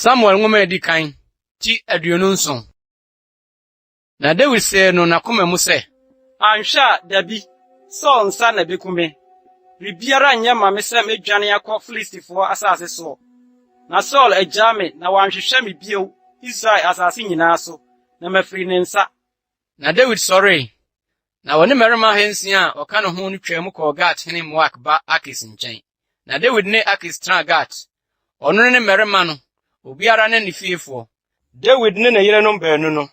Samuel nwoma a edi kan, ti 27. Na Dawid see no n'akoma mu sɛ, Anhwɛ a, da bi, Saul nsa na ebeku me. Biribiara nyɛ ma me sɛ medwane akɔ Filistifoɔ asase soɔ. Na Saul agyaa me na wanhwehwɛ me bio Israel asase nyinaa so, na mafiri ne nsa. Na Dawid sɔree, na wɔne mmarima 600 a wɔka ne ho no twaa mu kɔɔ Gat hene Maok ba Akis nkyɛn. Na Dawid ne Akis tenaa Gat, ɔno ne ne mmarima no, obiara ne ne fiefoɔ. Dawid ne ne yerenom baanu no,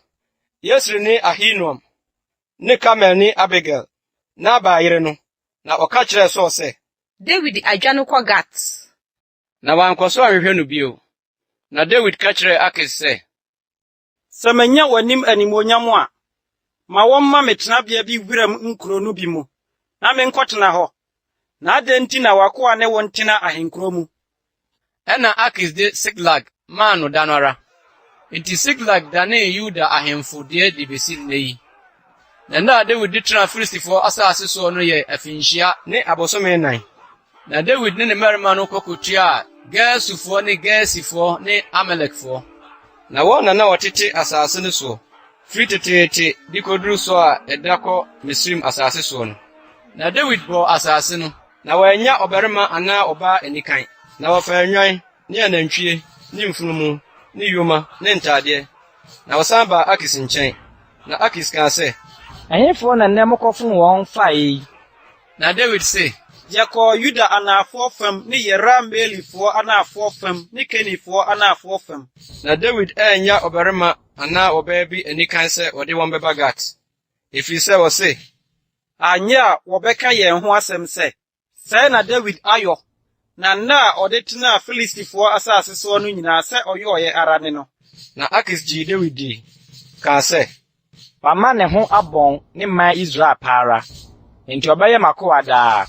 Yesreelni Ahinoam ne Karmelni Abigail, Nabal yere no, na ɔka kyerɛɛ Saul sɛ, Dawid adwane kɔ Gat. Na wankɔ so anhwehwɛ no bio. Na Dawid ka kyerɛɛ Akis sɛ, Sɛ manya w'anim animuonyam a, ma wɔmma me tenabea bi wuram nkurow no bi mu, na menkɔtena hɔ. Na adɛn nti na w'akoa ne wo ntena ahenkurow mu? Ɛnna Akis de Siklag maa no da no ara. Enti Siklag danee Yuda ahemfo deɛ de besi nnɛ yi. Na nna a Dawid de tenaa Filistifoɔ asase soɔ no yɛ afirinhyia ne abosome nnan. Na Dawid ne ne mmarima no kɔ kotuaa Gesurfoɔ ne Girsifoɔ ne Amalekfoɔ. Na wɔn na na wɔtete asase no soɔ, firi teteete de koduru Sur a ɛda kɔ Misraim asase soɔ no. Na Dawid bɔɔ asase no, na wannya ɔbarima anaa ɔbaa anikan. Na wɔfaa nnwan ne anantwie ne mfunumu ne yoma ne ntadeɛ, na wɔsan baa Akis nkyɛn. Na Akis kaa sɛ, Ɛhefoɔ na nnɛ mokɔfom wɔn faeɛ yi? Na Dawid se, Yɛkɔɔ Yuda anafoɔ fam ne Yerahmeelifoɔ anafoɔ fam ne Kenifoɔ anafoɔ fam. Na Dawid annya ɔbarima anaa ɔbaa bi anikan sɛ ɔde wɔn bɛba Gat, ɛfiri sɛ ɔse, Anyɛ a wɔbɛka yɛn ho asɛm sɛ, Sɛɛ na Dawid ayɔ, na nna a ɔde tenaa Filistifoɔ asase soɔ no nyinaa sɛ ɔyɔeɛ ara ne no. Na Akis gyee Dawid dii, kaa sɛ, Wama ne ho abɔn ne man Israel pa ara, enti ɔbɛyɛ m'akoa daa.